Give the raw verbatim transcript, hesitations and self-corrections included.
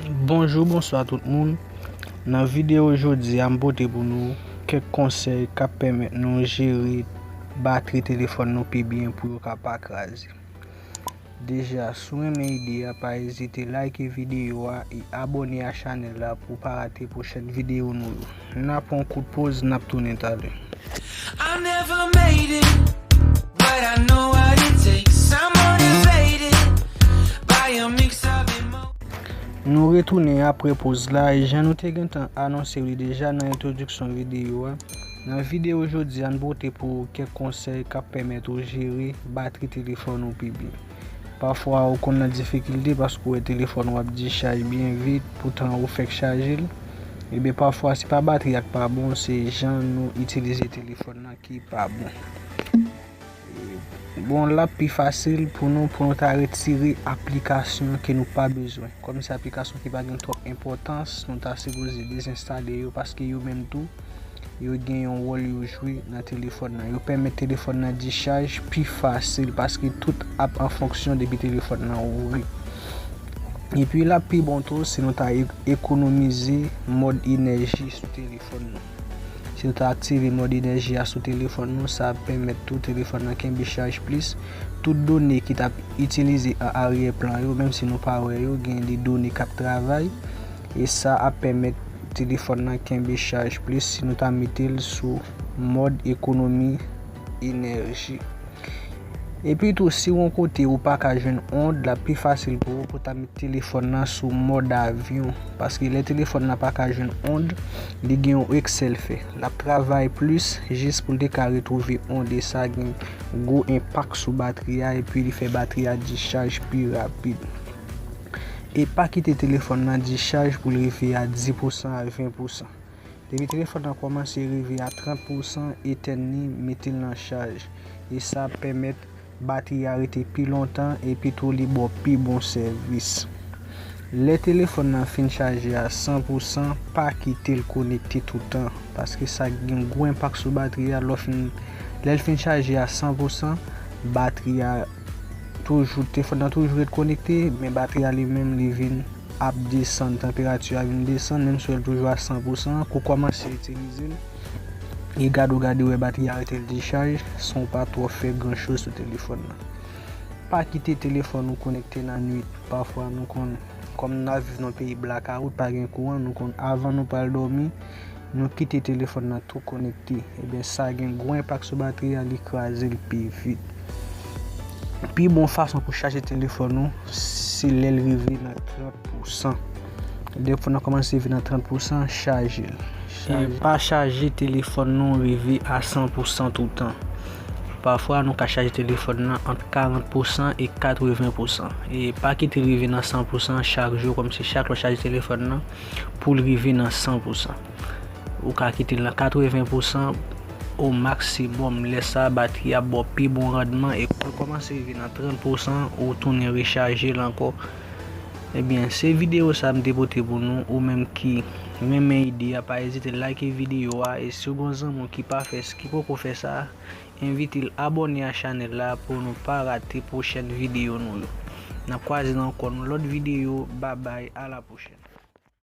Bonjou, bonswa tout moun. Nan videyo jodi a, m pote pou nou kèk konsèy k ap pèmèt nou jere batri telefòn nou pi byen pou yo ka pa kraze. Deja, si w renmen ide a, pa ezite like videyo a e abòne a chanèl la pou w pa rate pwochèn videyo nou yo. N a pran yon kout poz, n ap tounen talè. I never made it, but I know what it takes. I'm motivated by a mix of emotions. Nou retounen apre poz la, e jan nou te gentan anonse w li deja nan entwodiksyon videyo a, nan videyo jodi a, n pote pou ou kèk konsèy k ap pèmèt ou jere batri telefòn ou pi byen. Pafwa, ou konn nan difikilte paske w wè telefòn ou ap dichaj byen vit, poutan ou fèk chaje l. Ebyen, pafwa, se pa batri a k pa bon, se jan nou itilize telefòn nan ki pa bon. Bon, l ap pi fasil pou nou, pou nou ta retire aplikasyon ke nou pa bezwen. Kòm se aplikasyon ki pa gen twòp enpòtans, nou ta sipoze dezenstale yo, paske yo menm tou, yo gen yon wòl yo jwe nan telefòn nan. Yo pèmèt telefòn nan dichaj pi fasil, paske tout ap an fonksyon depi telefòn nan ouvri. Epi l ap pi bon tou si nou ta e-, ekonomize mòd enèji sou telefòn nou. Si nou ta aktive mòd enèji a sou telefòn nou, sa ap pèmèt tou telefòn nan kenbe chaj plis. Tout done ki t ap itilize an aryè plan yo, menm si nou pa wè yo, gen de done k ap travay. E sa ap pèmèt telefòn nan kenbe chaj plis si nou ta mete l sou mòd ekonomi enèji. Epi tou, si w yon kote ou pa ka jwenn ond, l ap pi fasil pou ou pou ta met telefòn nan sou mòd avyon. Paske lè telefòn nan pa ka jwenn ond, li gen yon eksè l fè. L ap travay plis jis pou l te ka retwouve ond, e sa gen gwo enpak sou batri a, epi li fè batri a dichaj pi rapid. E pa kite telefòn nan dichaj pou l rive a dis pousan a ven pousan. Depi telefòn nan kòmanse rive a trant pousan, etèn li, mete l nan chaj. E sa ap pèmèt batri a rete pi lontan epi tou li ba w pi bon sèvis. Lè telefòn nan fin chaje a san pousan, pa kite l konekte toutan, paske sa gen gwo enpak sou batri a. Lè w fin, lè l fin chaje a san pousan, batri a toujou, telefòn nan toujou ret konekte, men batri a li menm li vin ap desann, tanperati a vin desann, menm si w wè l toujou a san pousan, kou w kòmanse itilize l, e gade w gade w wè batri a rete l dichaj, san w pa twò fè gran choz sou telefòn nan. Pa kite telefòn ou konekte nan nwit. Pafwa nou konn, kòm n ap viv nan peyi blakawout, pa gen kouran, nou konn avan nou pral dòmi, nou kite telefòn nan tou konekte. Ebyen, sa gen gwo enpak sou batri a, li kraze l pi vit. Pi bon fason pou chaje telefòn ou, se lè l rive nan trant pousan. Lè telefòn nan kòmanse rive nan trant pousan, chaje l. Chaje. E pa chaje telefòn nou rive a san pousan toutan. Pafwa, nou ka chaje telefòn nan ant karant pousan e katreven pousan. E pa kite l rive nan san pousan chak jou, kòmsi chak lè w chaje telefòn nan, pou l rive nan san pousan. Ou ka kite l nan katreven pousan o maksimòm. Lè sa a, batri a ap ba w pi bon randman, e kou l kòmanse rive nan trant pousan, ou tounen rechaje l ankò. Ebyen, se videyo sa a m te pote pou nou. Ou menm ki renmen ide a, pa ezite like videyo a, e si w gen yon zanmi w ki pa fè, ki poko fè sa, envite l abòne a chanèl la pou nou pa rate pwochèn videyo nou yo. N ap kwaze nan ankò yon lòt videyo. Babay, a la pwochèn.